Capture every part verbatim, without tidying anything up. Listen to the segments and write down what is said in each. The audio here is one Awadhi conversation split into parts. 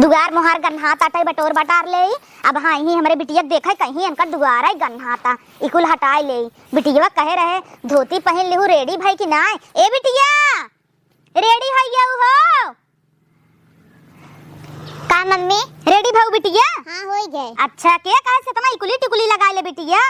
दुआर मोहार गन्हात आटइ, बटोर बटार लेई। अब हाँ, इही हमरे बिटिया क देखइ, कहीं इनकर दुआरइ गन्हाता, इकुल हटाइ लेई। बिटियवा कहे रहे, "धोती पहिन लिहू, ready भई कि नाय?" ए बिटिया, ready होइ गयू हो? का मम्मी? Ready भऊ बिटिया? हाँ, होइ गए। अच्छा, के कहे से इतना इकुली टिकुली लगाइ ले बिटिया?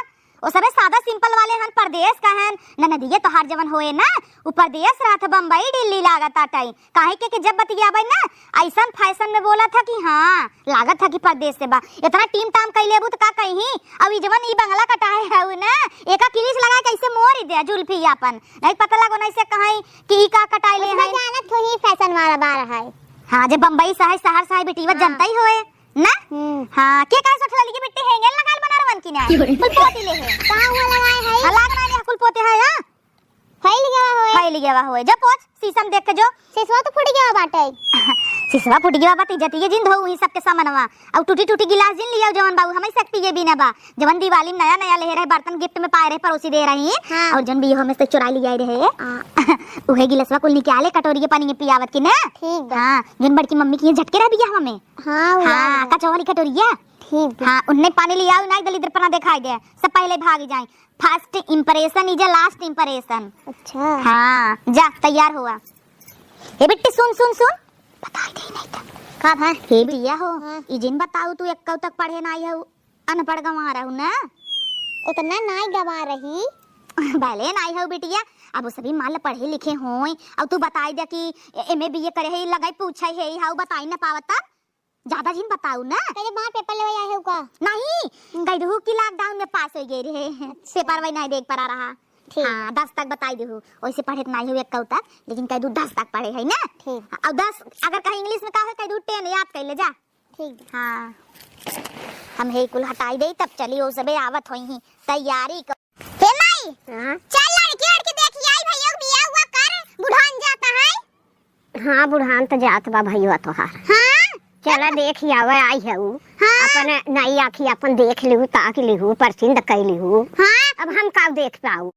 ओ सबे सादा simple वाले हन, परदेस क हन। ननदिया तोहार जवन होए ना, उ परदेस रहत ह, बम्बई दिल्ली लागत आटइ। काहे के, के जब बतियाबइ ना, अइसन fashion में बोलत ह कि हाँ, लागत ह कि परदेस से बा। इतना टीम टाम कइ लेबू त का कही? अउ ई जवन ई बंगला कटाए हउ ना, एका किलिस लगाइ के अइसे मोरि दे जुल्फी आपन। नहीं पता लगो, नहीं से कहइ कि ई का कटाइ ले उसमें है। जानत होही fashion वाला बार है। हाँ, जे बम्बई से है, शहर से है, बिटिया हाँ। जनतइ होए। ना? हम्म। हाँ, के कहे सोचला लिखी बिट्टी हेंगे लगाल बना रवन की ना? कुल पोती ले है। का हुआ लगाए है? हाँ, लाग ना ले, कुल पोते है, हाँ? फैल गया होए। फैल गया होए। जा पोछ, शीशा में देख के जो। सिसवा तो फूट गया बाटे। सिसवा फूट गया बा, त इज्जत ये जिन धोऊ ही सबके सामनवा। अउ टूटी टूटी गिलास जिन लियाउ जवन बाबू, हमइ सकती ये भी ना बा। जवन दिवाली में नया नया लेहे रहे, बर्तन gift में पाए रहे, पड़ोसी दे रही। हाँ। अउ जवन बियाह में से चुराइ लियाए रहे। हाँ। उहे गिलसवा कुल निकाले, कटोरिये पानी में पियावत की ना। ठीक बा। हाँ, जवन बड़की मम्मी की झटके रहे बियाह में। हाँ, हाँ, उहे। कचौड़ी कटोरिया। ठीक बा। हाँ, उन्हें पानी लियाउ ना, दलिद्र पना देखाइ दे, सब पहिले भाग जाए। First impression is a last impression। अच्छा। हाँ, जा तैयार हुआ। ए बिट्टी, सुन, सुन, सुन। बताइ दे नहीं तो। का भा? हे बिटिया हो, हाँ। ई जिन बताउ, तू एक्कउ तक पढ़े नाइ हउ, अनपढ़ गंवार हउ ना? उतना नाइ गंवार रही। भले नाइ हउ बिटिया, अब उ सभी मान ल पढ़े लिखे होई, अब तू बताइ दे कि ए-, M A B A करे है, लगइ पूछइ है, हउ बताइ न पावत तब? ज्यादा जिन बताउ ना। कहे बाहर paper लेवे आए हउ का? नहीं, हम्म। कहि दुहु कि lockdown में पास होइ गए रहे। अच्छा। Paper वही नाइ देख परा रहा। ठीक। हाँ, दस तक बताइ दुहु। वैसे पढ़े त नाइ हउ एक्कउ तक, लेकिन कहि दू दस तक पढ़े है ना? ठीक। अउ दस, अगर कहीं English में का है, कहि दू ten याद कइ ले जा। ठीक। हाँ। हम हे कुल हटाइ देई, तब चली, ओ सबे आवत होइहीं, तैयारी क-, हे माई, हाँ? चल लड़की वड़की देखि आई, भइया के बियाह हुआ कर, बुढ़ान जाता है। हाँ, बुढ़ान त जात बा भइया तोहार। हाँ? चला देखि आवे, आई है उ। हाँ? अपन नई आँखी अपन देखि लिहू, ताकि लिहू, परसिंद कइ लिहू। हाँ? अब हम काउ देखि पाउब?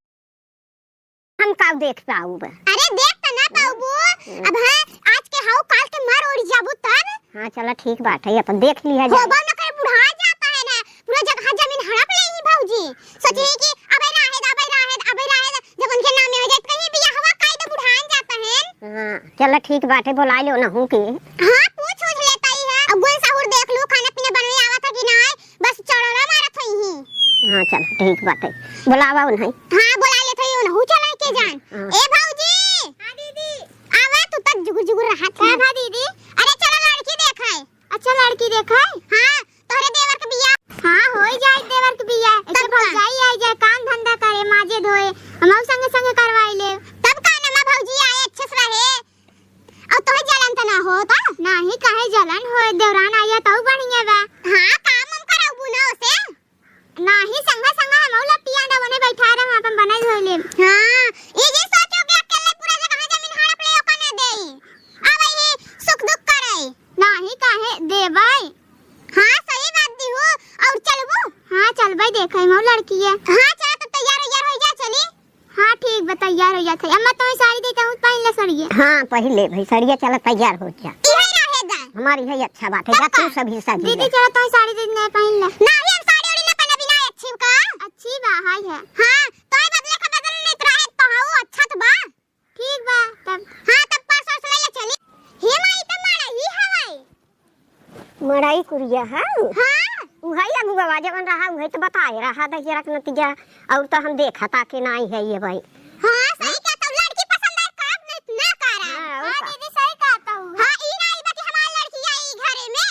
हम काउ देखि पाउब? अरे देख त ना पाउबू। हम्म। अब है, आज के हउ, काल के मर ओरि जाबू तब। हाँ, चला ठीक बात है, अपन देखि लिहा जाए। होबो न करे, बुढ़ा जाता है ना, पूरा जगह जमीन हड़प लेही भौजी। सोची कि अबे रहे द, अबे रहे द, अबे रहे द, जब उनके नामे होइ जाए, कहीं बियाहवा कइ दे, बुढ़ान जाता है। हाँ, चला ठीक बाटे, बोलाइ ले उनहू के। हाँ, पूछ उछ लेता ही है। अब गुन सहूर देख लू, खाना पीना बनवे आवत है कि नाहीं, बस चढ़ला मारत होइहीं। हाँ, चला ठीक बाटे, बोलावा उन्हें। हाँ, बोलाइ लेत ही उनहू, चला के जान। हाँ। ए भौजी। हाँ दीदी। आवा, तू तक जुगुर जुगुर रहत है। का भा दीदी? अरे चला लड़की देखाए। अच्छा, लड़की देखाए? हाँ। तोहरे देवर के बियाह। हाँ, होइ जाए देवर के बियाह। तब ऐसे का? भौजाई आइ जाए, काम धंधा करे, माजे धोए, हमहू संगे संगे करवाइ लेब। तब का ना, माँ भौजी आए अच्छे से रहे। अउ तोहे जलन त ना होत? नाहीं, काहे जलन होए, देवरान आइ जाए तउ बढ़िया बा। हाँ, काम हम कराउबू ना ओसे। नाहीं, संगा संगा हमहू लपिया ना, ओने बैठा रहे, हम अपन बनाइ धोइ लेब। हाँ, ई जे सोचो कि अकेले पूरा जगह जमीन हड़प ले, ओका ना देई। अब यही सुख दुख करे। नाहीं, काहे देबै? हाँ, सही बात दिहू। अउर चलबू? हाँ, चलबै, देखै मऊ लड़किया। हाँ, चला तब तैयार वैयार होइ जा, चली। हाँ, ठीक बा, तैयार होइ जात है। अम्मा, तोहे साड़ी देता हूँ, पहिन ले सड़िया। हाँ, पहिन ले भाई, सड़िया, चला तैयार होइ जा। इहे रहे दा। हमार इहे अच्छा बात है, तब जा तू का? सभी सज दीदी, जा। चला तोहे साड़ी दे दे, पहिन ले। नाहीं, हम साड़ी ओड़ी ना पहिने बिना अच्छी का? अच्छी बा, हाय है। हाँ, तोहे बदले का बदल नहीं तो रहे, तो हाँ, वो अच्छा तो बा। ठीक बा, तब। हाँ, तब पर्स वर्स ले ले चली। हे माई, त मड़ई हवै। मड़ई कुरिया है? हाँ। उहै अगुआ जवन रहा, उहै त बताए रहा, दहिया रख नतिया, अउर त हम देखा ताके नाहीं है ये भाई। हाँ, सही कहा, तब लड़की पसंद आए, काम नहीं ना करा। हाँ, और हाँ, का? दीदी, सही कहा तू। हाँ, ई नाहीं बा कि हमार लड़की आई घरे में।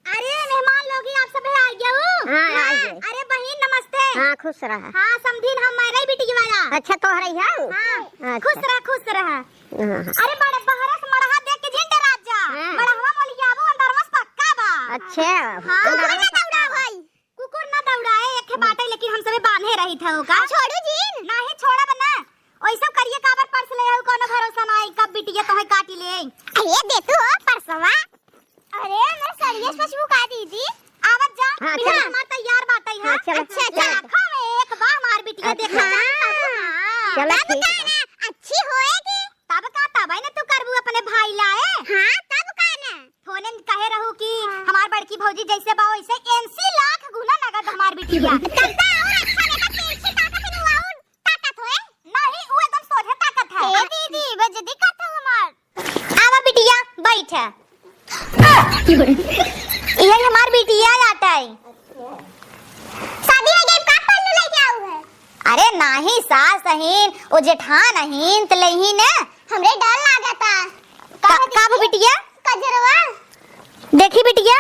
अरे मेहमान लोग, आप सब आ गए हो? हाँ, आ हाँ, गए। अरे बहिन, नमस्ते। हाँ, खुश रहा। हाँ, समधिन हम, मैं रही बिटिया वाला। अच्छा, तोहरे ही है? हाँ, अच्छा। खुश रहा, खुश रहा। हाँ, हाँ। अरे बड़े बहरस मड़हा देख के जिन डरात जा। हाँ। मड़हवा मोलियाबो अंदरवा से पक्का बा। अच्छा, हाँ, अंदरवा कुकुर ना पक्का दौड़ा बा। भाई। कुकुर ना दौड़ाए, एक ठे बाटे, लेकिन हम सबे बांधे रही था ओका। छोड़ू जिन। नाहीं, छोड़ा बना। ओइसे करिए काबर पर्स ले आऊ, कोनो भरोसा ना आई, कब बिटिया तोहे काटी ले। अरे दे तू हो पर्सवा। अरे, मेरे सरिये से बचबू का दीदी? आवत जा, हाँ, बिना चलो। हमार तैयार बाटे, हाँ, हाँ? चलो। अच्छा, अच्छा। लाखों में एक बा हमार बिटिया, अच्छा। देखा जाए तब, हाँ। चलो, तब ठीक का बा। ना, अच्छी होएगी। तब का, तब है ना तू करबू अपने भाई लाए। हाँ, तब का ना। फोने में कहे रहू कि कि भौजी जैसे बा वैसे एनसी लाख गुना नगद हमार बिटिया। तब तो और अच्छा बेटा, तिरछी ताकत है, वो और ताकत होए। नहीं, वो एकदम सोझे ताकत है। ए दीदी, बेइज्जती करत हो हमार। आवा बिटिया, बैठ। ये हमार बिटिया जाता है। शादी हो गई, का पल्लू लेके आऊ है? अरे नाही, सास अहीन, वो जेठान अहीन, त लेही ने। हमरे डर लागता। का, का बा बिटिया? कजरवा। देखी बिटिया,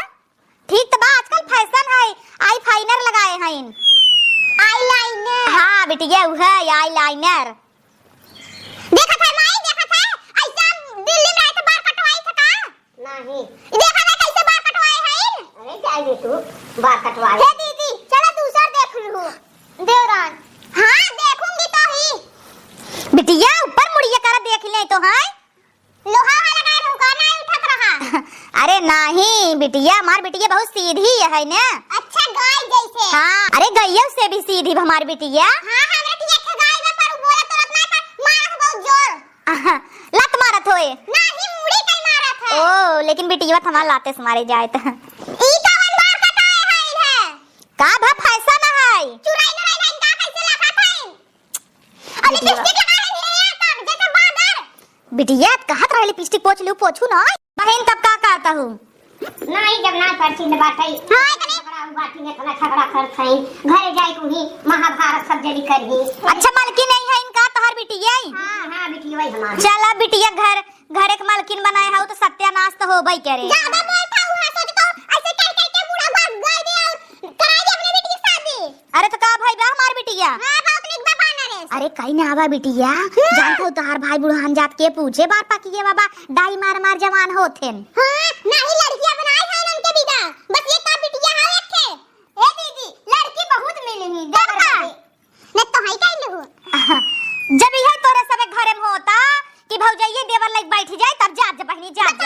ठीक त बा, आजकल फैशन है, आई फाइनर लगाए हईन। Eyeliner। हाँ बिटिया, उहे eyeliner। देखत है माई, देखत है, ऐसा दिल्ली में आए तो बार कटवाई था का? नहीं। देखत है कैसे बार कटवाए हईन? अरे जाए दे तू, बार कटवाए। हे दीदी, चला दूसर देख लू। देवरान। हाँ, देखूंगी तो ही। बिटिया, ऊपर मुड़िया कर देख ले तो है। लोहा वाला गाय रुका नहीं उठत रहा। अरे नाही बिटिया, हमार बिटिया बहुत सीधी है ने। अच्छा, गाय जैसे। हाँ, अरे गैया से भी सीधी हमार बिटिया। हाँ, हमरा के एक गाय बा, पर उ बोलत तुरत नहीं, पर मारत बहुत जोर। लत मारत होए। नाही, मुड़ी कई मारत है। ओ, लेकिन बिटिया हमार लाते से मारे जाए त। ई कवन बार कटाए है इधर? का भा फैशन है? चुराई न रही है, इनका कैसे लखत है? अरे बिटिया। लिपस्टिक लगा रही है यार, तब जैसे बादर। बिटिया, कहत रहे लिपस्टिक पोछ लू, पोछू ना। बहन, तब का कहता हूँ? नहीं, जब ना करती न बात है। हाँ, इतने झगड़ा हुआ, बाटी में इतना झगड़ा करत है। घरे जाए को ही महाभारत सब जनी करही। अच्छा, मलकिन नहीं है इनका, तोहर बिटिया? हाँ, हाँ, बिटिया वही हमार। चला बिटिया, घर, घर एक मलकिन बनाए हो तो सत्यानाश तो होबे करे। ज्यादा बोलता हूँ, हाँ, सोच तो ऐसे कह कह के बूढ़ा बाप गए दे और कराई दे अपने बेटी की शादी। अरे तो का भाई बा हमार बिटिया? हाँ, बहुत निक बा बानर है। अरे कहीं ना आवा बिटिया, हम्म। जानत हो तोहार भाई बुढ़ान जात के पूछे बार पाकी के बाबा, डाई मार मार जवान होत हेन। हाँ, नाही लड़कियां बनाए हैं उनके विदा, बस ये का बिटिया है एक ठे। ए दीदी, लड़की बहुत मिली ही, देख का? न तो है कइले हो। जब इहे तोरे सबे घरे में होता कि भौजाइये देवर लग बैठ जाए, तब जात जा बहिनी, जात जा।